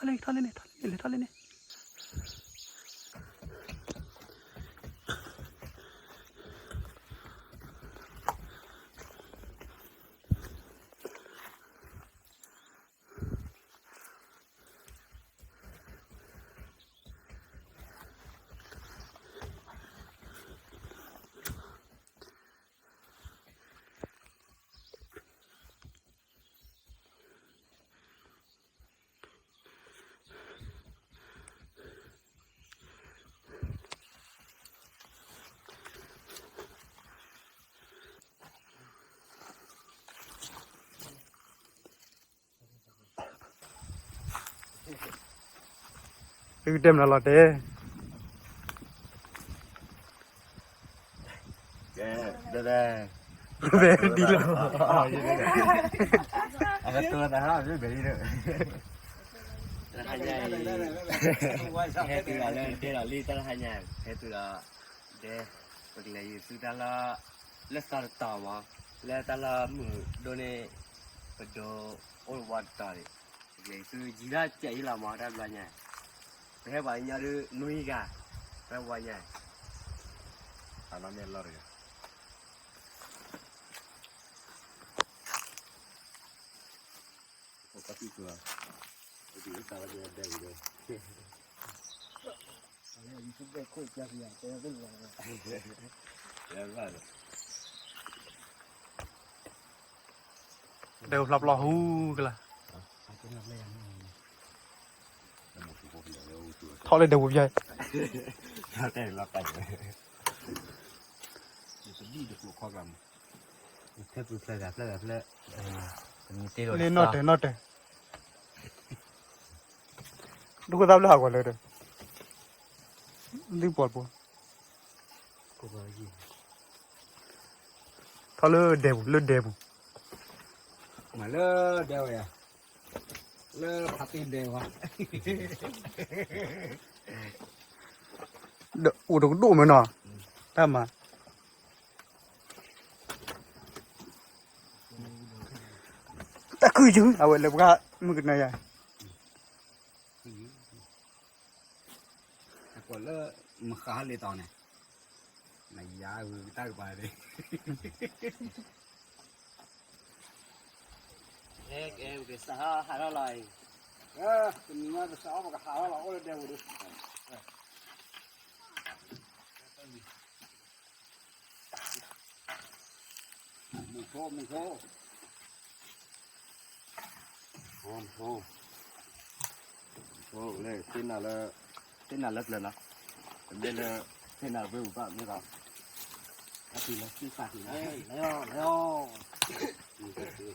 ထီၣ်လံ ထီၣ်လံန့ၣ် ထီၣ်လံ လဲၤထီၣ်လံန့ၣ် သုကတဲမနုၤလီၤတဲ. ကဲ, ဒ်လီၤ. အကတိၤသးဟီၣ်ဘဲလံဒီး, တဟါညါအံၤ, ဟဲတုၤလီၤလၢတဲလီၤလံ တၢ်တဟါညါ, ဟဲတုၤလီၤ, ဒဲ, ပကလဲၤယူၤသုတၢ်လီၢ်, လၢသီတတီၤမး, လၢတၢ်လီၢ်မုၢ်ဒိၣ်န့ၣ်, ပဒိအိၣ်တဝီတတီၤန့ၣ်, ပကလဲၤယူၤသုယံၤလီၤစဲးယံၤလီၤမး တၢ်ဘျီညါ, ပဟဲပှၤကညီဒုးနွံဂၤ, တၢ်ဘျီညါ, အနီၢ်မ့ၢ်လီၤတဂၤ ဒဲဝဲဖျါပျီဟူကလာ်, ထီၣ်လၢဒဲဝဲဖျါ, လၢနီၣ်တၢၤနီၣ်တၢၤ, ဒိၣ်ခိၣ်သၣ်ဖျၢၣ်ဟးဂီၤလၢဒီး, ဒ်ပှၤပူၤ, ထီၣ်လၢဒဲပူၤ လၢဒဲပူၤ, မၤလၢဒဲဝဲယၤ, လၢဖးတ့ၢ်ဒဲဝဲ, ဒီးအိၣ်တကဒိၣ်မးနီၤ, တၢ်မၤ တၢ်ခုၣ်ယုာ် အဝဲလၢပှၤမုၢ်ကနၢယၤ, ကွၢ်လၢမဃါလ့ၤတီၤန့ၣ်, နယၤဂုာ်ကတၢၢ်ကပၤန့ၣ်, ကဲ ပကစးဟးထီၣ်လီၤအံၤ, တနံၤညါပစးထီၣ်ပကဟးထီၣ်လီၤ အိၣ်လၢဒဲပူၤဒီး မုၢ်ဖိ မုၢ်ဖိ, မုၢ်ဖိ, မုၢ်ဖိ, လၢသ့ၣ်နၤလၢ, သ့ၣ်နၤလၢပျၢၤနီၤ, တမ့ၢ်လၢ, သ့ၣ်နၤဝ့ၢ်ပူၤဘၣ်မ့ၢ်ဒီး, အတုၤလၢသ့ၣ်သးတုၤလီၤ, လဲၤအီၤ လဲၤအီၤ,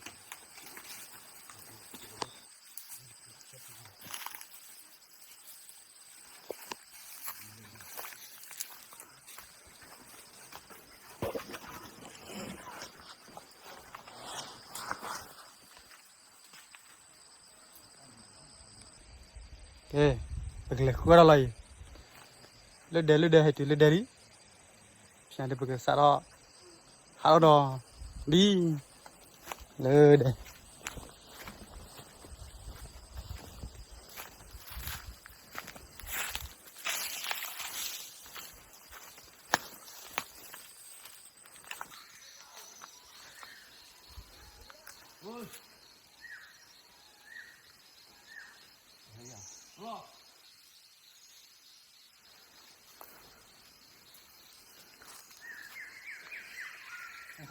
ကဲ, ပကလဲၤဃုအီၣ်တၢ်လီၤအံၤ, လၢဒဲလၢဒဲဟဲတုၤလၢဒဲလံ, ဖျါဒီးပကစးထီၣ်, ဟးထီၣ်ဒီး, ဒ်, လၢဒဲ ကၠီၤဘုသးတၢ်လီၤ, ဝံသၣ်နီၢ်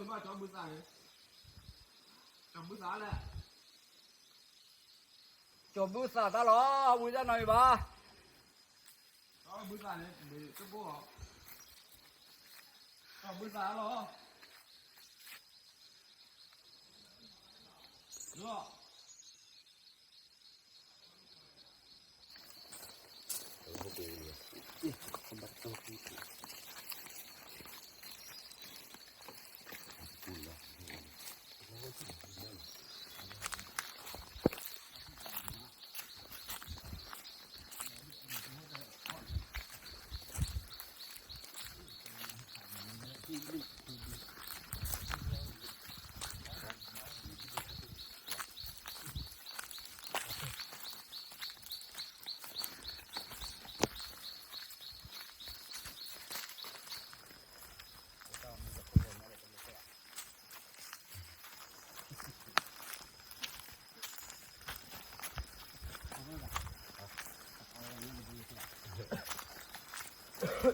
အံၤဘၣ်, ကၠီၤဘုသးလီၤ. ထီၣ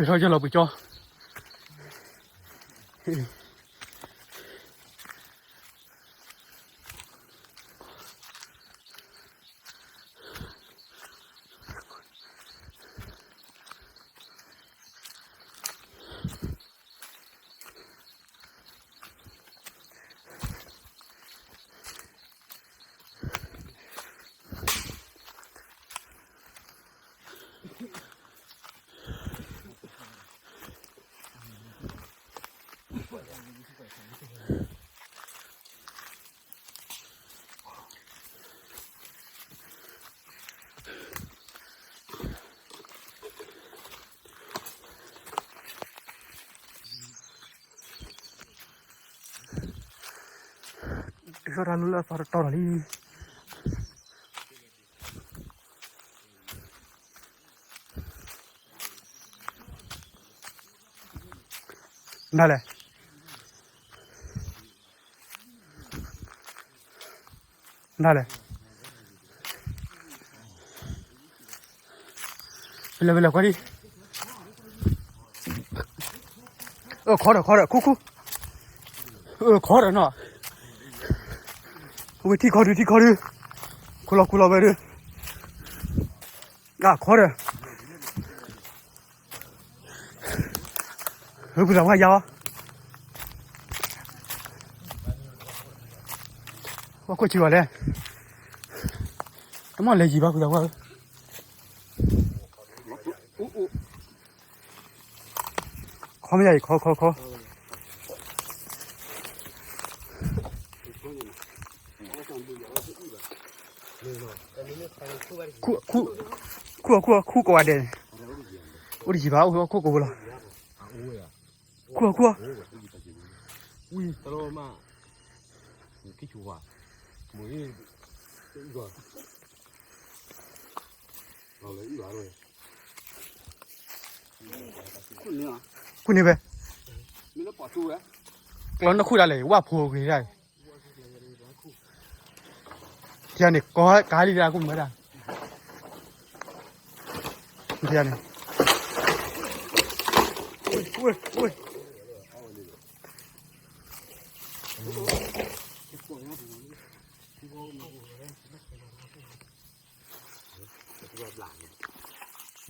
်ကၠီလီၤပှ့ၤကၠီ တၢ်လၢလၢအသီတတီၤလီၤလံ ဒၣ်လဲၣ် ဒၣ်လဲၣ် ပလဲၤပလဲၤခွါဒံ ခီဒီးခီဒီးခူခူ ခီဒီးနီၤ ဝဲထံခီဒု ထံခီဒု ခူလီၤခူလီၤဝဲဒု ခီဒီး ဖုသးပှၢ်ယါအီၤ ဝဲခိၣ်ဆံးဘၣ်လဲၣ် တမ့ၢ်လဲၤယံၤဘၣ်ဖုသးပှၢ်ဧၢ ခီမ့ၢ်ယၤအံၤ ခီခီခီ ခူၣ်ခူၣ်ခူၣ်ကိးဂၤဒဲးန့ၣ် အိၣ်တယံၤဘၣ် အိၣ်ခိၣ်ကိးဘိလီၤ ခူၣ်ခူၣ် ခူၣ်န့ၣ်ဝဲ ကျီနၢ်ခူၣ်ဒၣ်လဲာ် ဝၣ်ဖိဂ့ၤဒၣ် ထံန့ၣ် ကီကါလံဒၣ် ကူမၢဒၣ် ထံန့ၣ်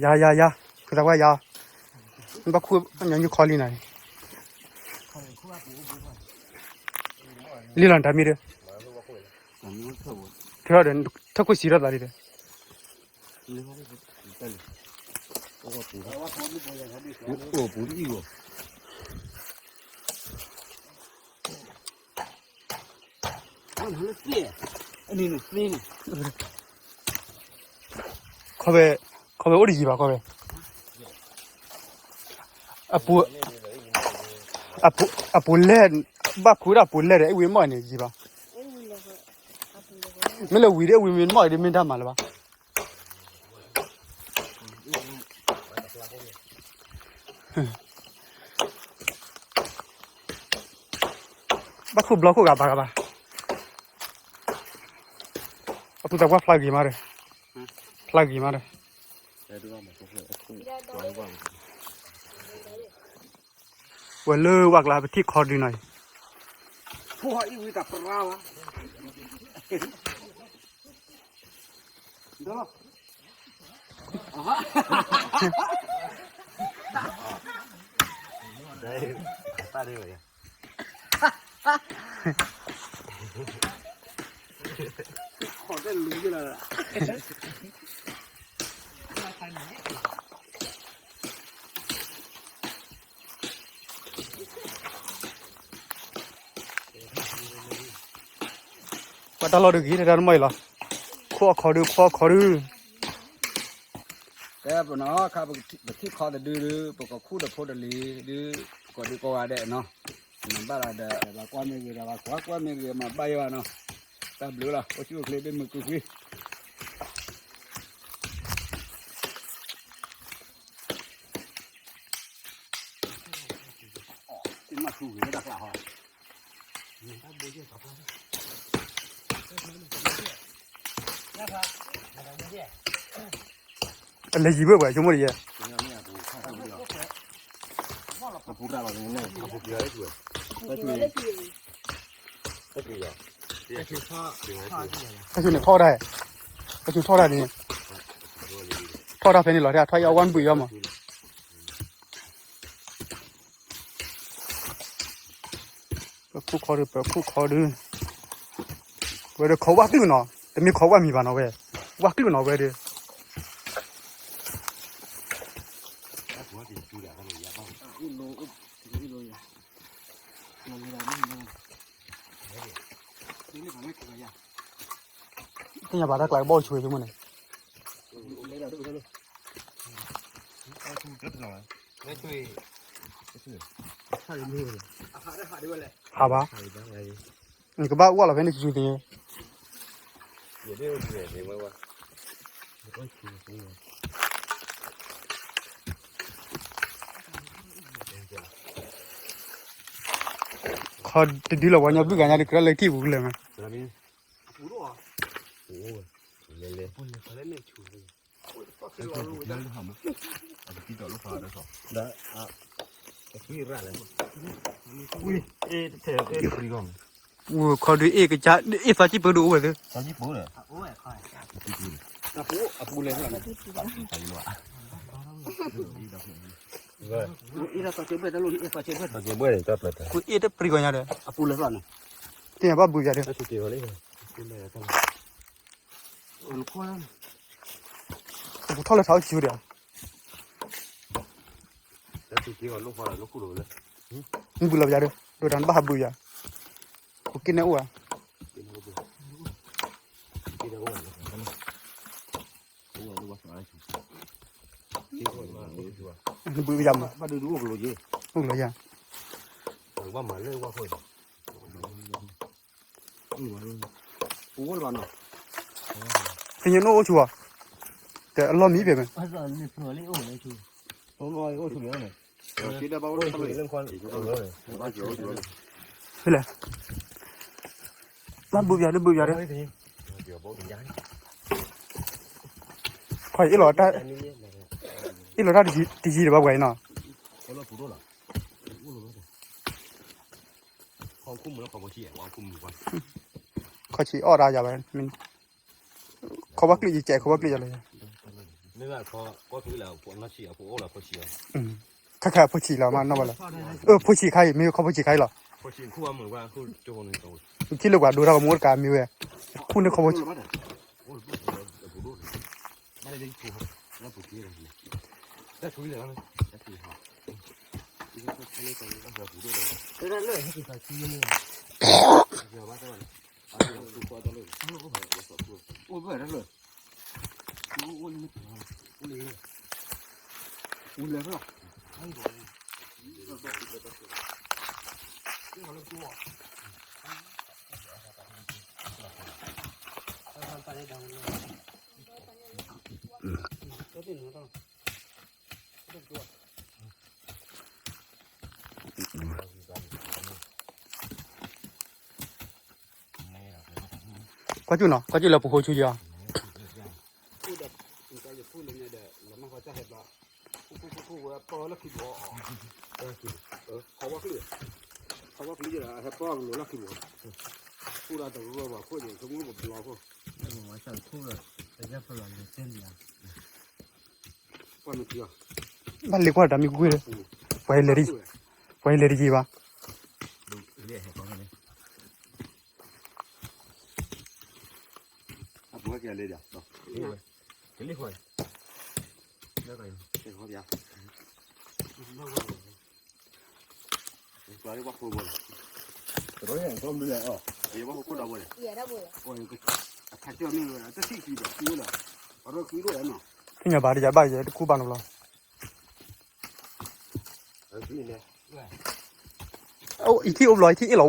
ယၤ ယၤ ယၤ ဖုသးပှၢ်ယၤ, ဘၣ်ခူၣ်ညီနုၢ်ခီလံနၤ, လံလီၤနတၢ်မံဒီး, ထၢဒီး ထၢခိၣ်စံးထီၣ်သးလံဒီး, ခီဖဲ ခီဖဲအိၣ်တယံၤဘၣ်ခီဖဲ, အပူၤ, အပူၤလဲၢ်, ဘၣ်ခူၣ်ဒၣ်အပူၤလဲၢ်ဒီး အဝံၤမီၢ်န့ၣ်ယံၤဘၣ်, မ့ၢ်လၢဝံၤဒီး အဝံၤမ့ၢ်မီၢ်ဒီး မ့ၢ်တၢ်မၤလၢၤဘၣ်. ဘၣ်ခူၣ်ဘျီခိၣ်ဂၤဘၣ်ဂၤဘၣ်, အပူၤသးပှၢ်ဖျါဂ့ၤမးဒီး, ဖျါဂ့ၤမးဒီး, ဝဲလၢဝၣ်ကျါပထံၣ်ခီဒုနီၤအံၤ ပှၤတၢ်လီၢ်တဂ့ၤ တၢ်တမီၢ်အံၤလီၤ, ခိၣ်အခီဒု ခိၣ်အခီဒု, ကဲပနီၤခါ ပထံၣ်ခီတဒုဒု ပကခူၣ်တဖိတလံၤဒု, ကိးဒုကိးဂၤဒဲးနီၤ, နဘၣ်လီၤဒီး ဘၣ်ကွၢ်မ့ၢ်ဂ့ၤဒီး ဘၣ်ကွၢ်ကွၢ်မ့ၢ်ဂ့ၤ မၤဘၣ်ယဲဘၣ်နီၤ, တၢ်ဘျုးလီၤ အိၣ်ဆူၣ်အိၣ်ချ့ ဘ့ၣ်မုာ်ကွံာ်ကွံာ် ပှၤတၢ်လီၢ်တဂ့ၤ တၢ်တမီၢ်အံၤလီၤ, ခိၣ်အခီဒု ခိၣ်အခီဒု, ကဲပနီၤခါ ပထံၣ်ခီတဒုဒု ပကခူၣ်တဖိတလံၤဒု, ကိးဒုကိးဂၤဒဲးနီၤ, နဘၣ်လီၤဒီး ဘၣ်ကွၢ်မ့ၢ်ဂ့ၤဒီး ဘၣ်ကွၢ်မ့ၢ်ဂ့ၤ မၤဘၣ်ယဲဘၣ်နီၤ, တၢ်ဘျုးလီၤ အိၣ်ဆူၣ်အိၣ်ချ့ ဘ့ၣ်မုာ်ကွံာ်ကွံာ်. အလဲၤယံၤဘၣ်ပှၤဆိကမိၣ်တယဲၢ်, တၢ်ဆူန့ၣ်ထီၣ်တၢ်, တၢ်ဆူထီၣ်တၢ်န့ၣ်, ထီၣ်တၢ်ဖဲန့ၣ်လီၤ, ထီၣ်အဝဲနဘုးယီမး, ပခိၣ်ခီဒု ပခိၣ်ခီဒု, ဝဲဒီးခိးဝၣ်ကလုာ်နီၤ, တမ့ၢ်ခိးဝၣ်မံၤဘၣ်နီၤဝဲ, ဝၣ်ကလုာ်နီၤဝဲဒီး သ့ၣ်ညါဘၣ်တၢ်ကျးကဘီဆိဝဲဆိကမိၣ်န့ၣ်, ဟးဘၣ်, နကဘၣ်ဝၣ်လီၤဖဲန့ၣ်ဆူၣ်ဆူၣ်သ့, ခီတဒုလီၤပှၤညီဘုၣ်ဂၤညါဒီး ကြၢးလၢထံၣ်ပူၤကလၢာ်မး, ခီဒုအ့ၣ်ကစၢ် အ့ၣ်သီစံၣ်ပၢဒိၣ်အိၣ်ဝဲသ့, အ့ၣ်တပှဲၤကီညါဒီး, သ့ၣ်ညါဘၣ်ဘုးယၤဒီး, ပထီၣ်လၢထးအိၣ်ဆူၣ်ဒီး, နဘုးလီၤပယၤဒီး ဒိၣ်တၢ်နဘၣ်ဟးဘုးယၤ, ပက့ၣ်နဲၣ်အိၣ်ဧါ, နဘုးပယၤမး, အိၣ်လီၤယၤ, သ့ၣ်ညါနအိၣ်ဆူၣ်ဧါ, တအလီၢ်မံၤဘဲမး, ဖဲလဲၣ်, ဘၣ်ဘုးပယၤဒီး ဘုးပယၤဒီး, ခီအ့ၣ်လီၤတၢ်, အ့ၣ်လီၤတၢ်တယံၤတဘၣ်ပှၤအံၤနီၤ, ခီဆံးအီၣ်တၢ်ယၤဘၣ်, ခီဘၣ်ကျုာ်ယကဲး ခီဘၣ်ကျုာ်ယၤလီၤ, ခါခါဖိဆံးလီၤမးနီၢ်ဘၣ်လီၤ, အဖိဆံးခါအံၤ မ့ၢ်ခီဖိဆံးခါအံၤလီၤ, ထံၣ်လၢပှၤဒိတၢ်ကမိၣ်တကးမ့ၢ်ဝဲ, ခူၣ်န့ၢ်ခီဖိဆံး ကွၢ်ကၠူၣ်နီၤ, ကွၢ်ကၠူၣ်လၢပဟိဆူယီၤ, ဘၣ်လ့ကွၢ်တၢ်မံကွ့ၢ်, ပှၤလဲၤတယံၤဘၣ်, သ့ၣ်ညါဘၣ်တယၤဘၣ်ယဲ တခူဘၣ်နီတဘျီ, ယထံၣ်အိၣ်ဘျီ ယထံၣ်အ့ၣ်လီၤ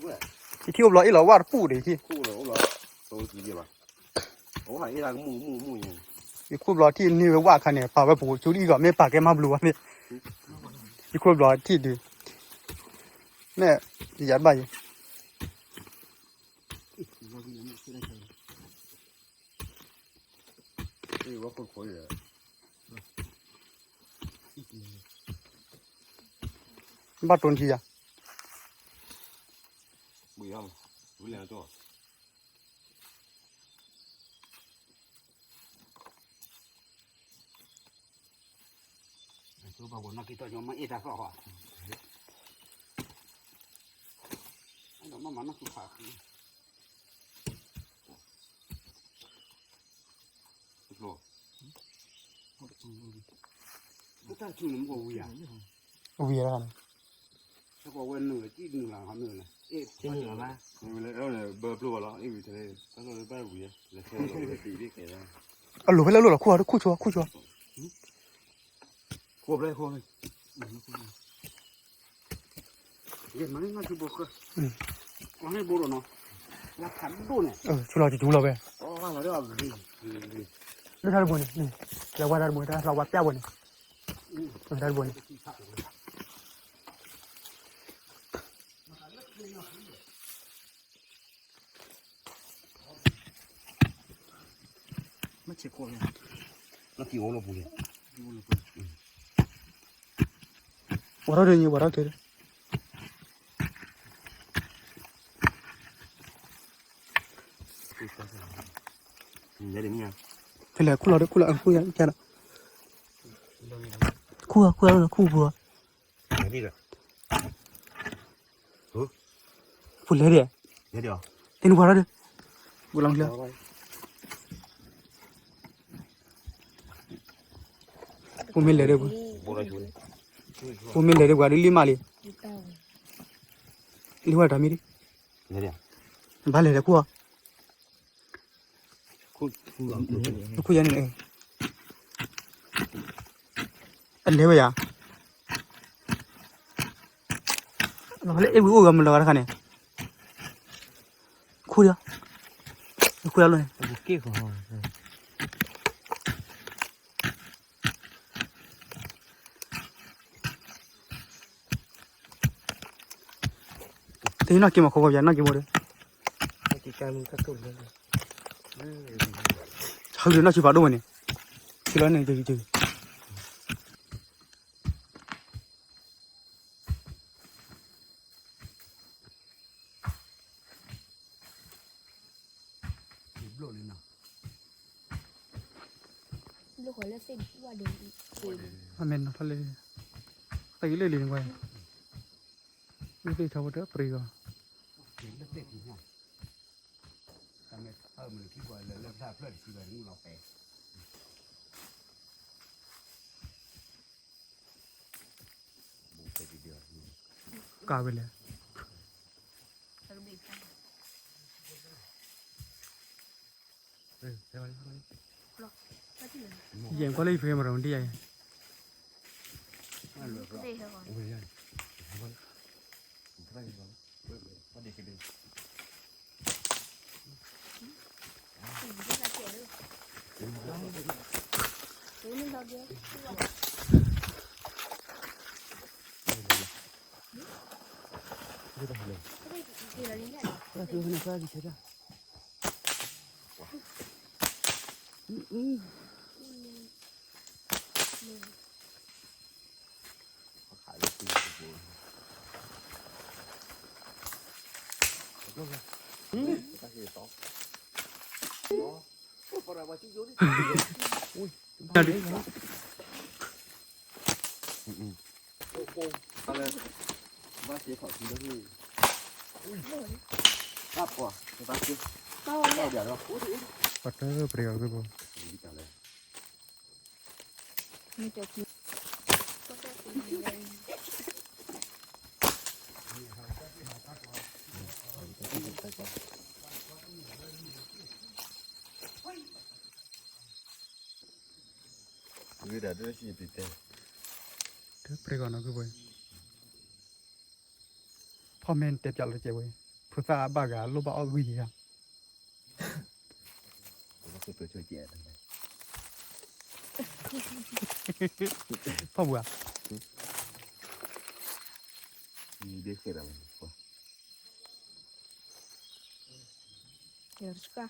ဝၣ်အိၣ်တခါ, ယထံၣ်အိၣ်ဘျီအ့ၣ်လီၤဝၣ်တပူၤဒီးယထံၣ်, ယခူၣ်ဘျီထံၣ်န့ၢ်ဝဲဝၣ်အခါန့ၣ် ပာ်ဝဲပူၤ ကၠိဒ်အံၤဂီၢ် မ့ၢ်ပာ်ကဲမၤဘျုးဝဲသ့ၣ်, ယခူၣ်ဘျီထံၣ်ဒုး, မ့ၢ်ယၤတဘၣ်ယဲ, ဘၣ်တိၢ်ထံယၤ, ဝံၤရၣ်န့ၣ်, အလိၤဖဲလဲၣ်လိၤလီၤ ခူၣ်အီၤတခူၣ်ဆိ, ခူၣ်ဆိ, ဆူလီၤကၠူလီၤဝဲ, လၢတၢ်တဘိန့ၣ်, လၢဝဲတၢ်တဘိန့ၣ်, လၢဝဲပျၢ်ဘိန့ၣ်, တၢ်တဘိန့ၣ် ဝဲထီၣ်ဒ်န့ၣ် ဝဲထီၣ်က့ၤ, ဖဲလဲၣ်ခူၣ်လီၤဒီးခူၣ်လီၤ ခူၣ်ယၤ, ခူၣ်ခူၣ်ခူၣ်ပူၤ ပူၤလဲၣ်ဒံး, တနံၤပှၤထီၣ်ဒီး, ပူၤလီၤကျဲ, ပူၤမ့ၢ်လဲၤဒီးပူၤ, ပူၤမ့ၢ်လဲၤဒီးပှၤဒ်လံမးလံ, လံဝဲတၢ်မံၤဒံး, ဘၣ်လဲၤဒီးခူၣ်အီၤ ခူၣ်ယၤန့ၣ်, အလဲၤဝဲယၤ, လၢအဲၣ်ဝံၤအိၣ်ဂၤမုၢ်လီၤဂၤတခါန့ၣ်, ခူၣ်ဒီး, ခူၣ်ယၤလီၤန့ၣ် တနီၣ်က့ၤမၤခိၣ်ခိၣ်ယၤနီၣ်က့ၤဘိဒီး, ဟးဒီးနီၣ်ဆံဖးဒိၣ်ဝဲန့ၣ်, ဆံလီၤန့ၣ်, အမဲာ်နီၤထီၣ်လၢ, တၢ်ဂ့ၢ်လၢလံန့ၣ်ကွၢ်, မ့ၢ်သ့ၣ်ထီၣ်ဝဲတပြံဂီၤ, ကးဝဲလဲၣ်, ယဲၢ်ကွၢ်လၢယဖဲမရၤဒ်ယၤ, ပှၤတပြံအီၤကဘိ, တပြံအီၤနီၤကဘိ, ဖီမ့ၢ်တဲပျးလီၤကဲဝဲ, ဖိသၣ်ဘၣ်ဂၤလိၣ်ဘၣ်အီၣ်ဂံၢ်ယၤ, ဖီၣ်ပူၤဧါ, ဒ်ဃဲးဒၣ်လီၤ, ကဲတစှၤ ကဲတစှၤ,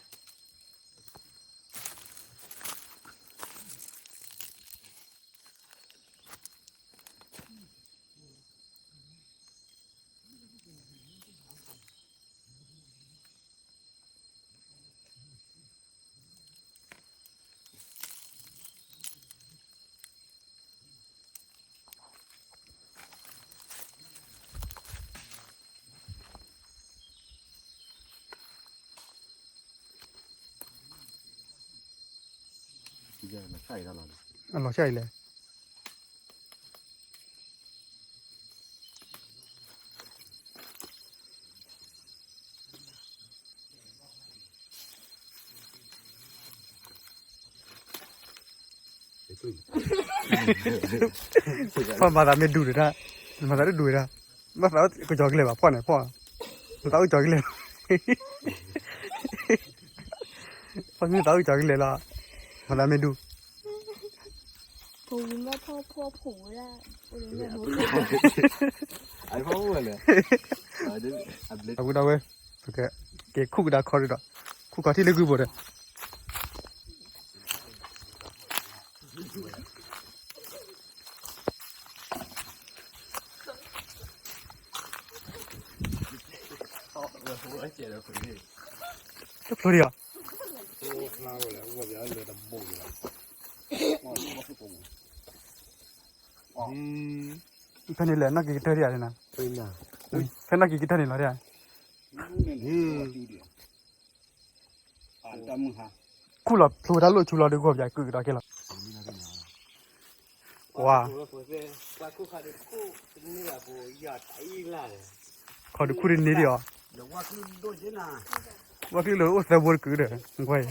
အလီၤဆၣ်အံၤလဲၣ်. ဖီမၤသးမ့ၢ်ဒူၣ်ဒၣ်, မၤသးတဒူၣ်ဒၣ်, ဘၣ်သးကစီၤကလဲာ်ဘၣ်ဖီၣ်န့ၣ်ဖီၣ်, မၤသးကစီၤကလဲာ်, ဖီၣ်မ့ၢ်သးကစီၤကလဲာ်လီၤ, မၤသးမ့ၢ်ဒူၣ် အဝဲဒၣ်ဝဲ, ပကက့ၤခူၣ်ကဒါခီဒ်ဒီး, ခူၣ်ခီထံၣ်လၢဂုၢ်ဘိဒီး တဖျိဒံးဧါ. ဖဲန့ၣ်လဲၣ် နီၢ်က့ၤကတၢၢ်ဒံးဧါန့ၣ်, ဖဲနီၢ်က့ၤကတၢၢ်န့ၣ်လီၤဒံးဧါ. ခူၣ်လီၤဖျိတၢ်လိၣ်ဆူလီၤဒုးဂီၢ်ပၠးကုၣ်ကဒီးကဲလီၤ, ဝါ, ခီဒုးခူၣ်တန့ၢ်ဒံးဧါ, ဝဲကလုၢ်လၢအိၣ်သၢဘိတကုၢ်ဒီး, ကွၢ်အံ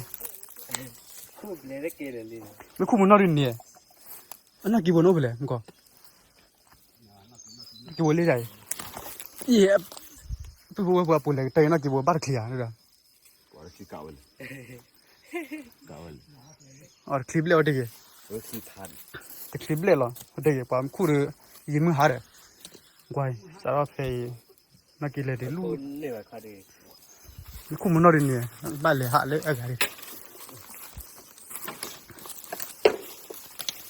ၤ, မ့ၢ်ခူၣ်မုၢ်နီၢ်ဒုးန့ၣ်, အနီၢ်က့ၤဘိန့ၣ်အိၣ်ဖဲလဲၣ်, မ့ၢ်ကီး က့ၤဘိလံတၢ်အံၤ, ယဲ, ပုၢ်ဖိဝဲၢ်ဖိအပူၤလဲၤကတၢၢ်အံၤ နီၢ်က့ၤဘိဘၣ်တချံဧါ, အီၤတချံဘျဲၣ်အိၣ်တ့ၢ်ဂ့ၤ, တချံဘျဲၣ်လီၤ အိၣ်တ့ၢ်ဂ့ၤ ပှၤမ့ၢ်ခူၣ်ဒီး ယံာ်မုၢ်ဟါဒီး, ကွၢ်အံၤ စးထီၣ်ဖဲအံၤ, နီၢ်က့ၤလဲၤဒံးလူၢ် မ့ၢ်ခူၣ်မုၢ်နီၢ်ဒုးန့ၣ်, ဘၣ်လဲၤဟးလၢအဂၤဒံး,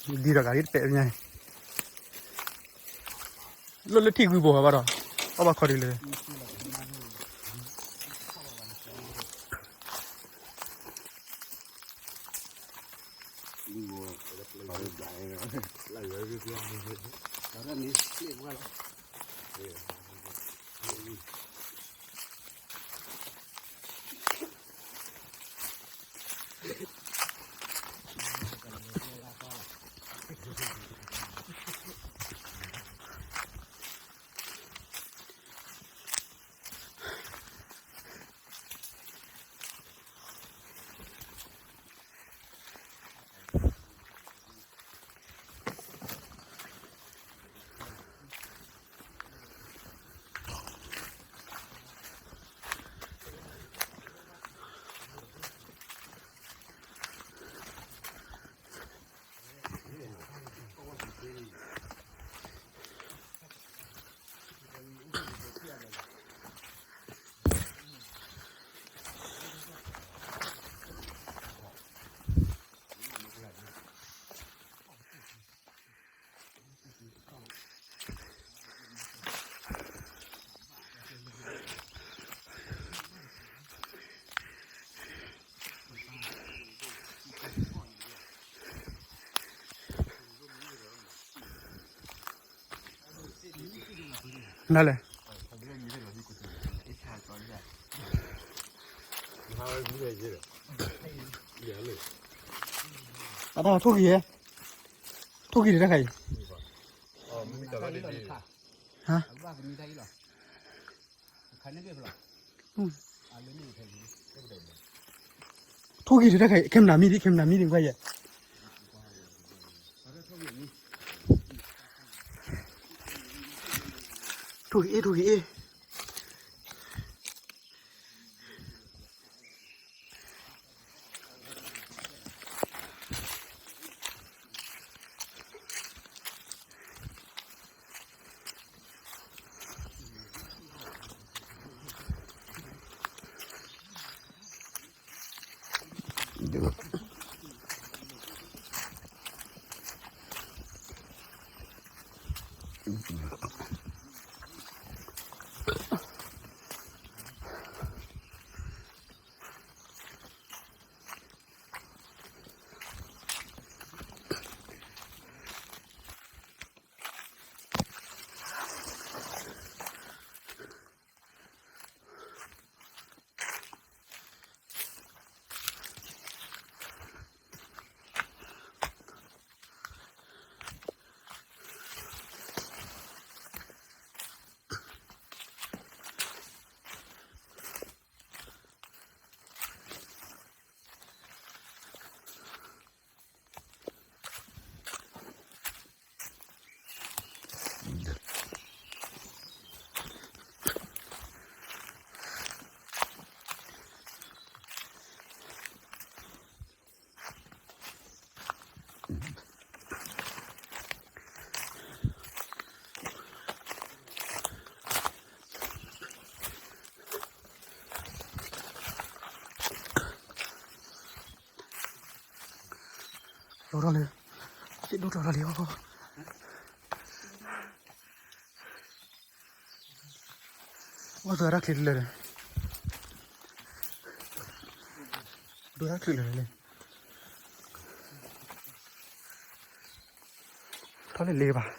ဒ်ဒီးဂၤဒ်တပဲာ်ညါ, လၢလၢထံၣ်ဂုၢ်ဘိဘၣ်ဒီး, အီၣ်ဘၣ်ခီဒုးလၢ နလဲၣ်, အတၢ်ထိၣ်ဂံၢ်, ထိၣ်ဂံၢ်ဒံးတၢ်ခါအံၤ, ဟါ ထိၣ်ဂံၢ်ဒံးတၢ်ခါအံၤ ခဲမနၤမံဒံး ခဲမနၤမံဒံးကွၢ်ယဲၢ်, ထိၣ်ဂံၢ်အ့ၣ် ထိၣ်ဂံၢ်အ့ၣ်. ကၠီထီၣ်လၢ သ့ၣ်ဒိၣ်ထီၣ်လီၤလံအီၤ, အိၣ်သၢတၢ်ချံတလၢာ်ဒီး, ဒိၣ်တၢ်ချံလၢာ်လံ, ထီၣ်လၢလ့ကဘၣ်.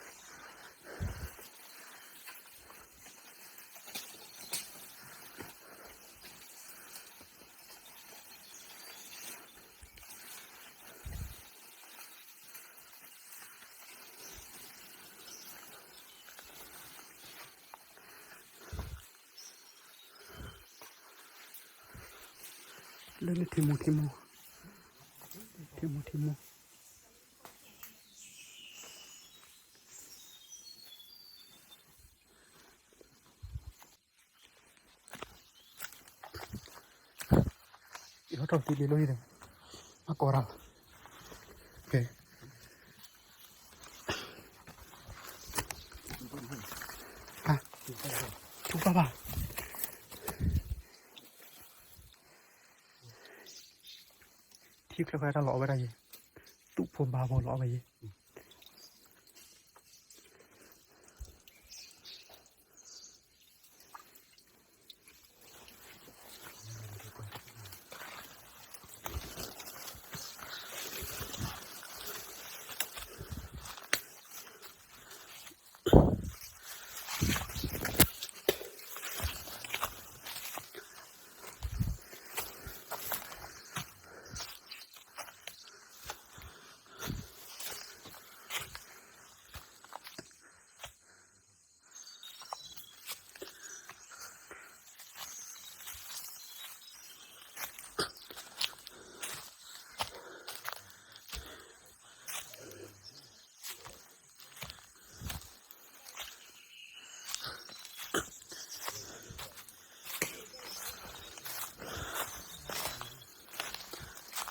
လၢန့ၣ်ထံမိၢ်ထံမိၢ်, ထံမိၢ်ထံမိၢ်. အထီၣ်တံၢ်လံလိၣ်အံၤဒီး မၤကိးတၢ်လီၤ. ကဲ, ထူပၢ်ဘၣ်, ထံချၢခွဲးတၢ်လီၤအီၣ်ဝဲဒၣ်ယဲ, သူၣ်ဖိဘါဖိလီၤအီၣ်ဝဲယဲ.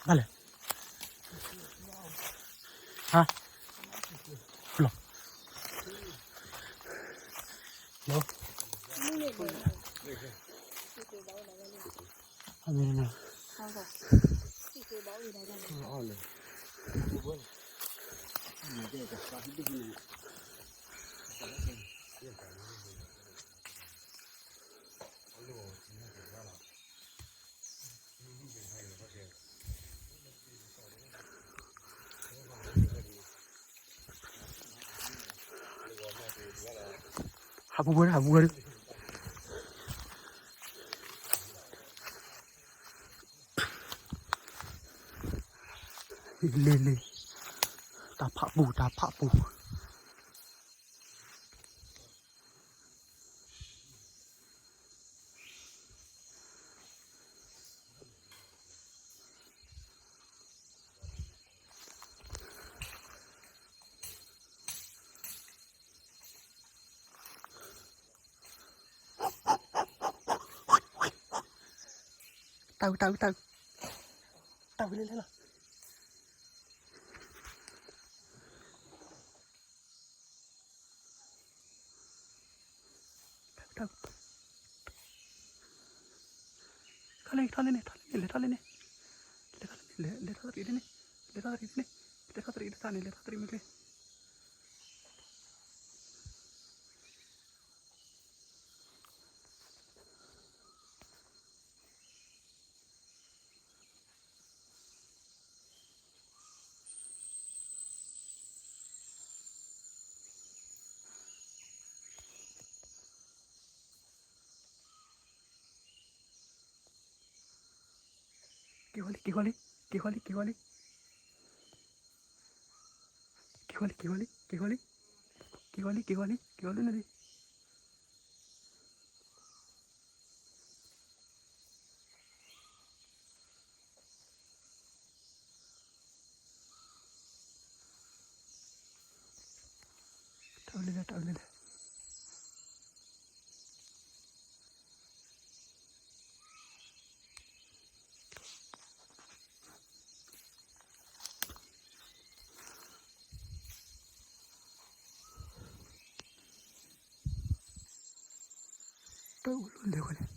ဘၣ်လဲၣ်, ဟါ, လီၤ, လီၤ, အမ့ၢ်နၤ, ဟးပူၤဝဲဒၣ် ဟးပူၤဝဲဒၣ်, လ့လ့, တၢ်ဖးပူၤ တၢ်ဖးပူၤ. တၢ်ဝံၤ တၢ်ဝံၤ တၢ်ဝံၤ တၢ်ဝံၤလၢလဲၣ်လီၤ. ထီၣ်လံ ထီၣ်လံန့ၣ် ထီၣ်လံန့ၣ် လဲၤထီၣ်လံန့ၣ် လဲၤထီၣ်လံန့ၣ် လဲၤထီၣ်တရံးန့ၣ် လဲၤထီၣ်တရံးန့ၣ် လဲၤထီၣ်တရံးတသးန့ၣ် လဲၤထီၣ်တရံးမ့ၢ်ကျဲ က့ၤဃီလံ က့ၤဃီလံ က့ၤဃီလံ က့ၤဃီလံ က့ၤဃီလံ က့ၤဃီလံ က့ၤဃီလံ က့ၤဃီလံ က့ၤဃီလံ က့ၤဃီလံ က့ၤဃီလံန့ၣ်လံ တၢ်အုးလၢလဲၣ် တၢ်အုးလၢလဲၣ် တၢ်အုးလၢလဲၣ်ဝဲလဲၣ် တၢ်အုးလၢလဲၣ်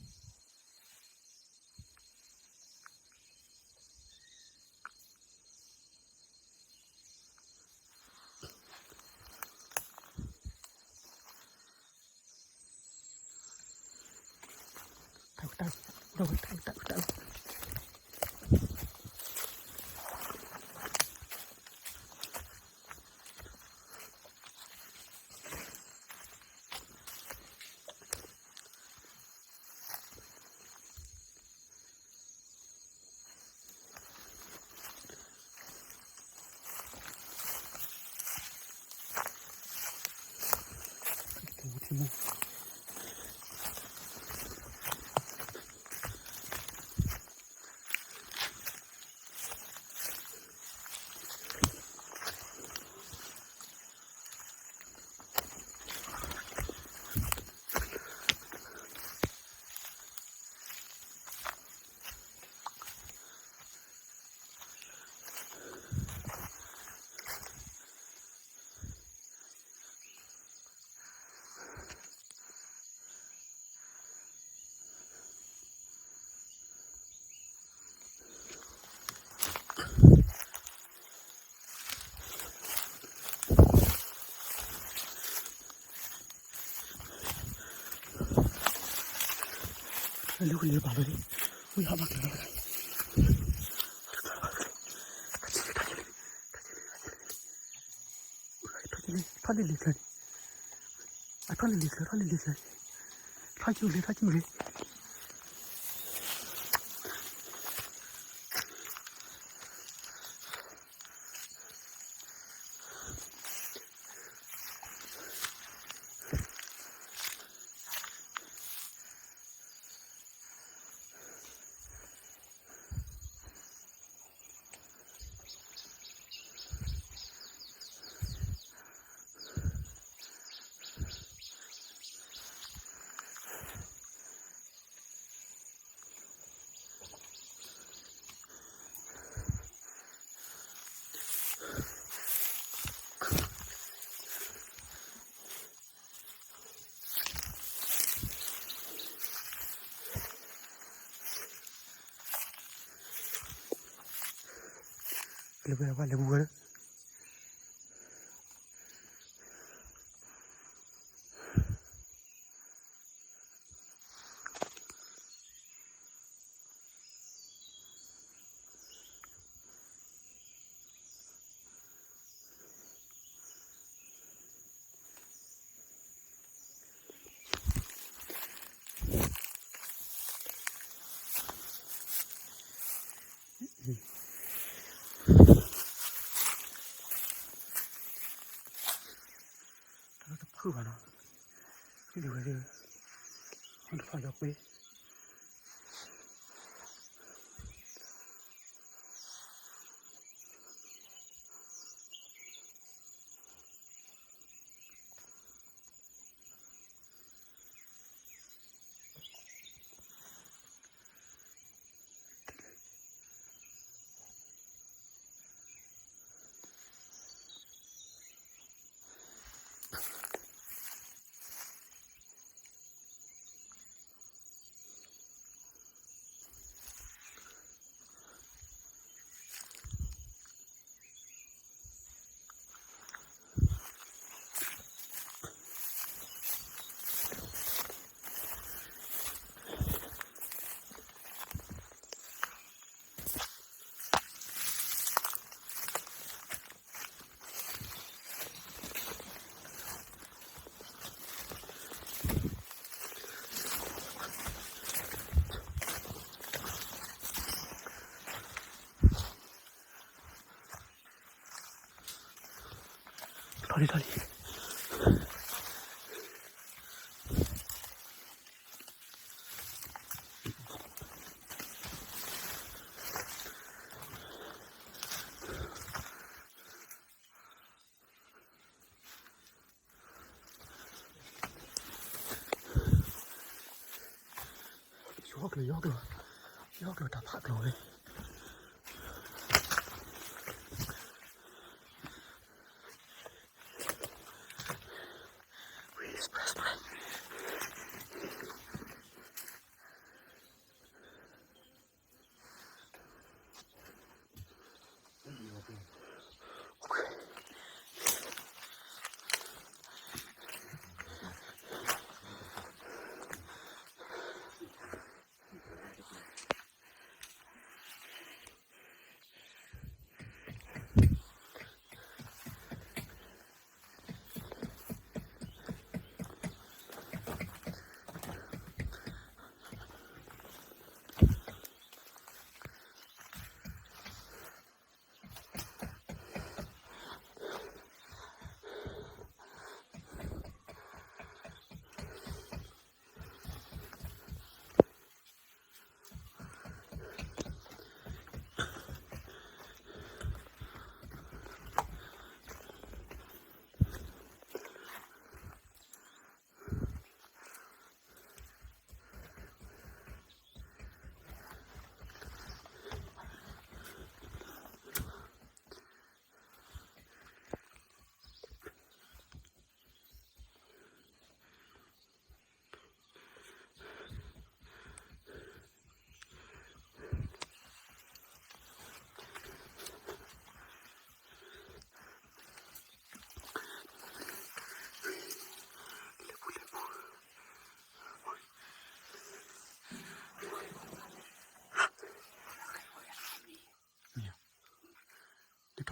တၢ်ဒီးတၢ်တၢ်တၢ် လၢကလၢပာ်လီၤ, ဝံဟးဘၣ်ကလၢၤလီၤ, ထီၣ်လံလံချၢန့ၣ်, အထီၣ်လံလံချၢ, ထီၣ်လံလံချၢ, ထီၣ်လံလံ, လၢဝဲဝဲလၢပူၤဝဲ တၢ်တဖုၣ်ဘၣ်နီၤ, ဒ်ဝဲဒၣ်, တဖၣ်ယီၤကွ့ ထီၣ်လံ ထီၣ်လံ, ယီၢ်ကျၢၤ ယီၢ်ကျၢၤ, ယီၢ်ကျၢၤတၢ်ဖးကျိၤဝဲ.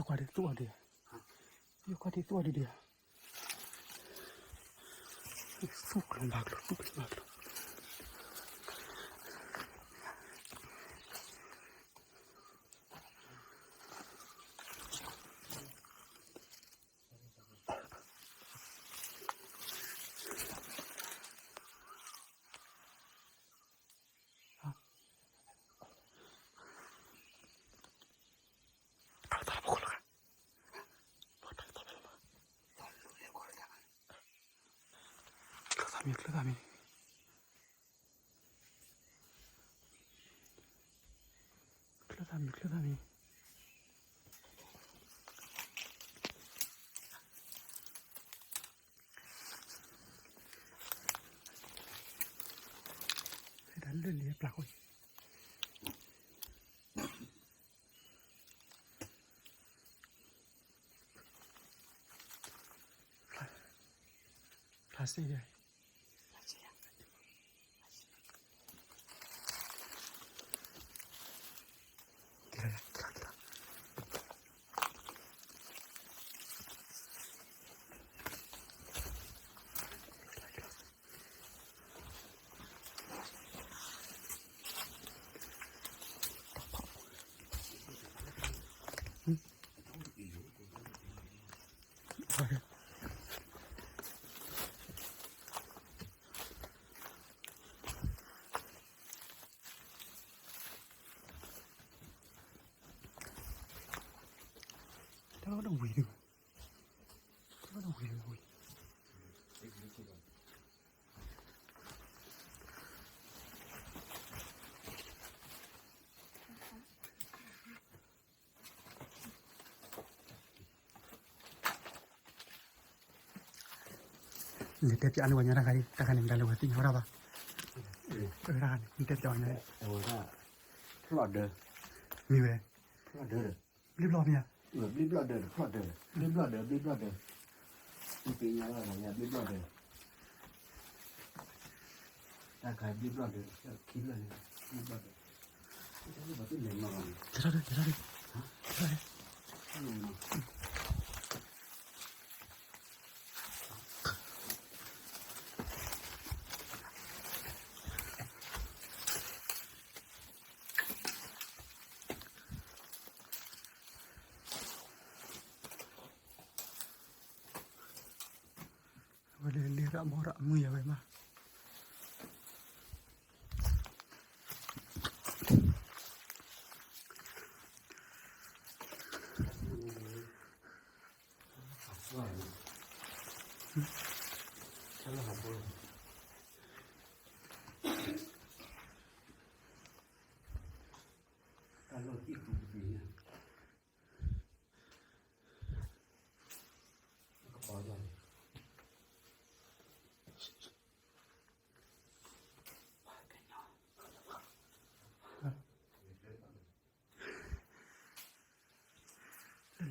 ကွၢ်ဒ်သူၣ်အီၤဒံး, ယကွၢ်ဒ်သူၣ်အီၤဒံးဒံး, သူၣ်ကျိၤဘၣ်ကျိၤ သူၣ်ကျိၤဘၣ်ကျိၤ. ချၢသးမံ ချၢသးမံ, ချၢသးမံ ချၢသးမံ. ဖဲဒၣ်လၢလံပျၢ်ဃိ, ဖျါစ့ယဲၢ်. တၢ်လီၢ်ဒီးဝံၤဒုး, တၢ်လီၢ်ဒီးဝံၤဒုးဝံၤ. နတဲပျးလၢပှၤညီတၢ်ခါဒ် တၢ်ခါန့ၣ် မတၤလၢပှၤသ့ၣ်ညါဝဲဒၣ်ဘၣ်, တၢ်ခါန့ၣ် နတဲပျးဝဲန့ၣ်, ဖျီၣ်ဒၢ, မ့ၢ်ဝဲ, ဖျီၣ်ဒၢ, ဘျ့ဘျီၣ်မ့ၢ်ဧါ, ဘျ့ဘျီၣ်ဒၢ, ဖျီၣ်ဒၢ, ဘျ့ဘျီၣ်ဒၢ, ဘျ့ဘျီၣ်ဒၢ, နသ့ၣ်ညါလၢပှၤညီဘျ့ဘျီၣ်ဒၢ, တၢ်ခါဘျ့ဘျီၣ်ဒၢ, ခံဘျီၣ်န့ၣ်, ဘျ့ဘျီၣ်ဒၢ, ကဲထီၣ်ဒၢ, ကဲထီၣ်ဒၢ, ကဲထီၣ်ဒၢ. အဝဲလၢလ့ရၣ်မီၢ်ရၣ်မုၢ်ယၤဝဲမး.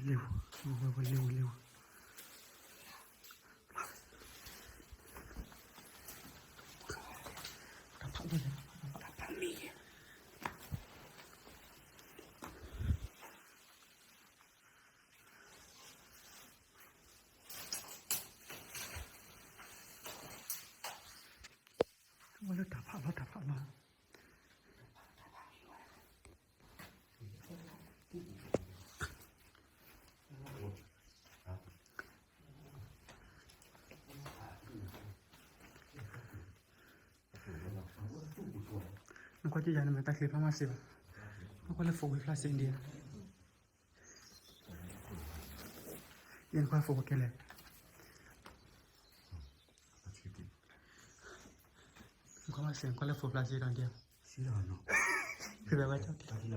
လ့ဝဲ, လ့ဝဲ, လ့ဝဲ, လ့ဝဲ. တၢ်ဖးလီၤ, တၢ်ဖးမံၤ, ဝဲလၢတၢ်ဖးလီၤ, တၢ်ဖးလီၤ. နကွၢ်ကၠီယၤ နမ့ၢ်တၢ်ချံဖျါမးစ့ၢ်ဘၣ်, နကွၢ်လၢ four wheel ဖျါစ့ၢ်ဒံးဧါ. ယဲနကွၢ် four wheel ကဲလဲၣ်. နကွၢ်မးစ့ၢ် နကွၢ်လၢ four wheel ဖျါစ့ၢ်ဒီးဒံးဧါ. ဖဲဘၣ်ကွၢ်ကၠီ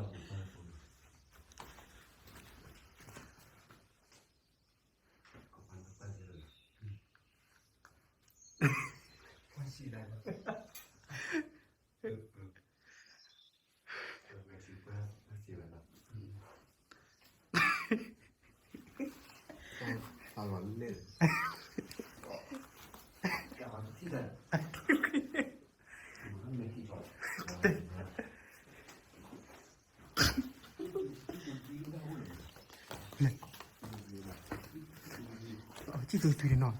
ကံၣ်သူသွံဒီးနီၤ,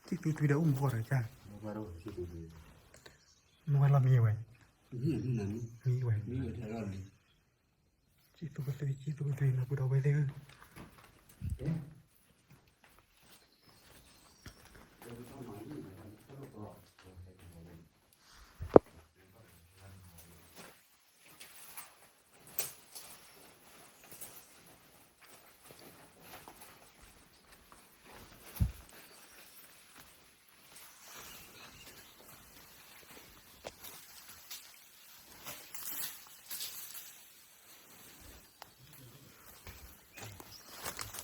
ကံၣ်သူသွံဒီးအိၣ်မူကီၢ်တကၢ်, မ့ၢ်ဝဲလီၤမံဝဲ, မံဝဲ, ကံၣ်သူသွံ ကံၣ်သူသွံ နီၤ ပုၢ်ဒီဝဲၢ်သ့ၣ်ဧၢ. ဆွံမံၤလီၤ ဆွံမံၤလီၤ,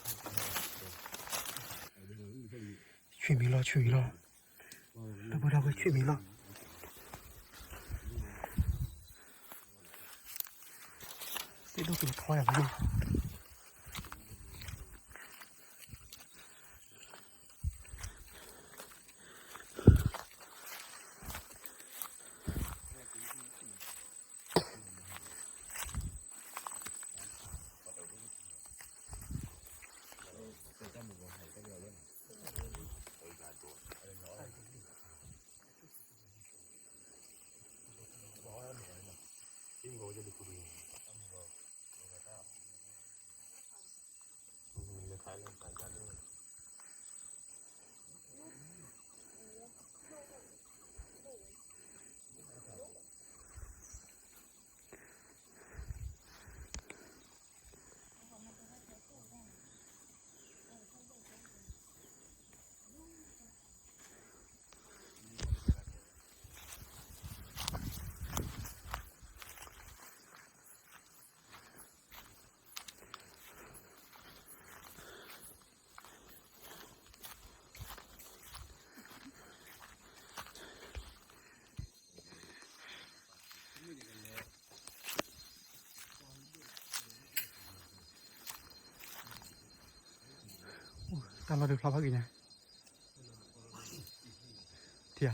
ဒီပုၢ်ဒီဝဲၢ် ဆွံမံၤလီၤ. သ့ၣ်ဒိၣ်ကျိၤထီယၤ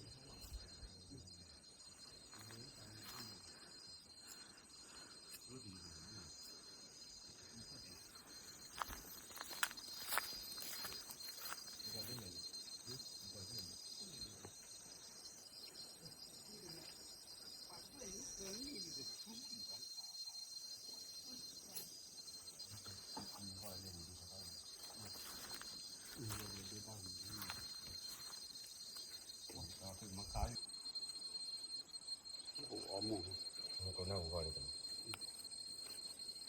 မး. တၢ်လီၢ်ဒုးဖျါဖးက့ၤညါ,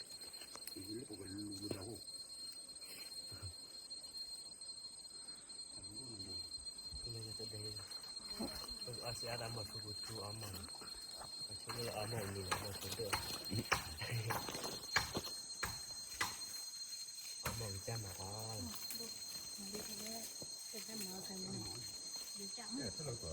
ထံၣ်ဧါ.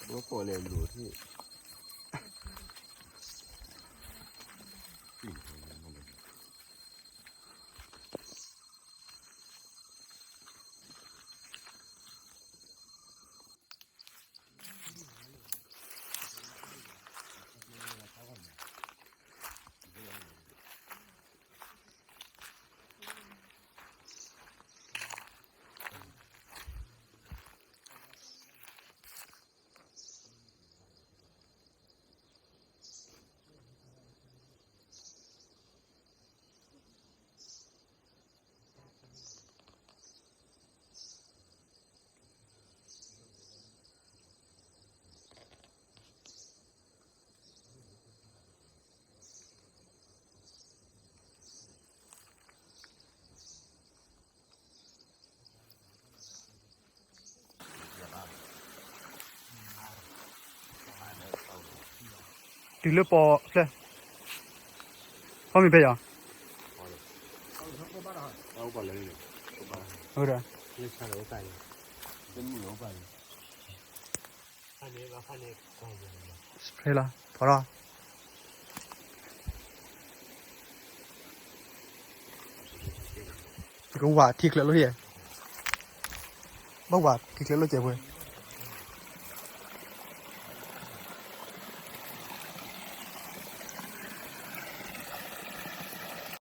ဘၣ်ဖီၣ်လဲၤလူၤထံၣ် တုၤလၢပီၤဖျဲၣ်, ဖီမ့ၤဖဲယီၤ, ဖဲလီၤ, ဖီလီၤ. ကဝးထံချၢလိၣ်ယဲၢ်, ဘၣ်ဝးထံချၢလိၣ်ကဲးပှဲၤ,